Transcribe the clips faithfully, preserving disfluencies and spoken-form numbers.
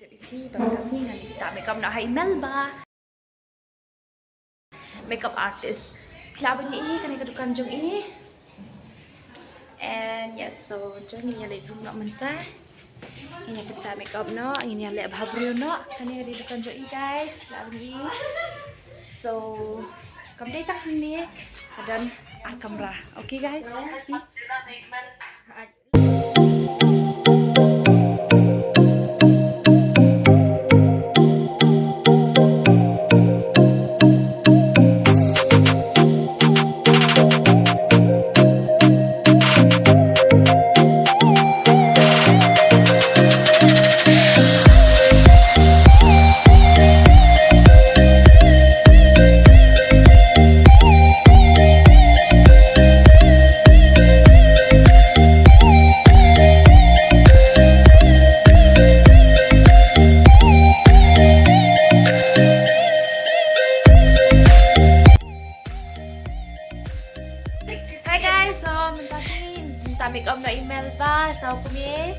Phi ba mynta sngi ngan ïa pynta makeup noh ha i Melba. Makeup artist. Phi lah ban ïohi kane ka dukan jong i. And yes, so jong ngi ïa leit room noh mynta. Ngin ïa pynta makeup noh, ngin ïa leh bha briew noh. Kane ka dei dukan jong i, guys. Phi lah ban ïohi. So kam dei tang hangne, ka don ar kamra. Okay guys, see. Hi guys, so mynta sngi pynta makeup noh i Melba, so kumne.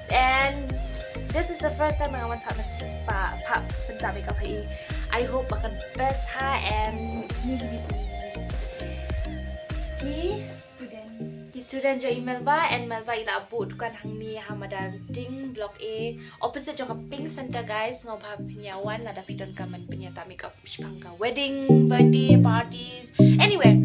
And this is the first time nga wan thad mynta pa pa pynta makeup ha i. I hope ba kan best ha and ni ki ki student jong i Melba and Melba i la buh dukan hangne ha Madan Ting Block A, opposite jong ka Pink Center guys. Sngewbha phin ïa wan lada phi donkam ban pynïa ta makeup shaphang ka wedding, birthday parties, anywhere.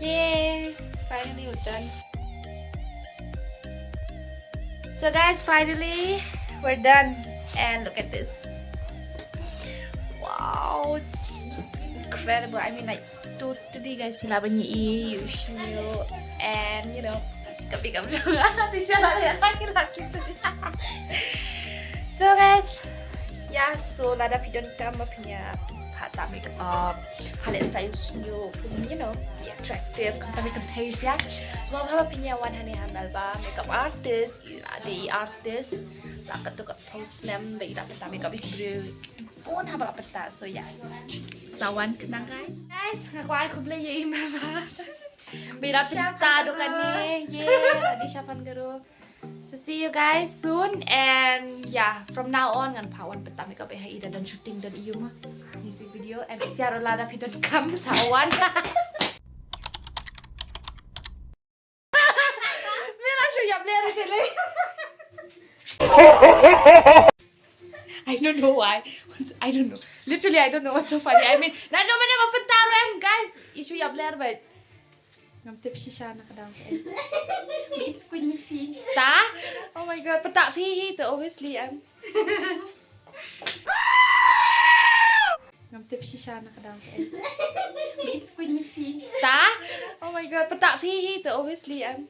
Yay! Finally, we're done. So guys, finally, we're done. And look at this. Wow, it's incredible. I mean, like, totally, guys, phi lah ban ïohi, you should, and, you know, ka phi kam jong nga, ti sha la ya, ki la ki. So guys, yeah, so lada phi donkam ba phin ïa pynta makeup, ha leh style shu, you know, be attractive, khamtam ïa ka face, yeah. So sngewbha ba phin ïa wan hangne ha Melba, makeup artist, i la dei artist. Lah ka tu ka pau snem ba i la pynta makeup ïa ki briew. Bun haba la pynta, so yeah. Sa wan khnang, guys. Guys, nga kwah ai khublei ïa i mama. Ba i la pynta duh kane. Yay, la dei shaphang garo. So see you guys soon and yeah, from now on ngan phah wan pynta makeup ïa i da don shooting don ïa u ma. Music video and siar la da phi don kam sa wan. Mela shu ïap ler ite le. I don't know why. I don't know. Literally, I don't know what's so funny. I mean, na no mane ba pynta rem, guys. I shu ïap ler, but ngam tip shisha na ka daw. Miss Queen phi. Ta? Oh my god, pynta phi hi te, obviously I'm. Ngam tip shisha na ka daw. Miss Queen phi. Ta? Oh my god, pynta phi hi te, obviously I'm.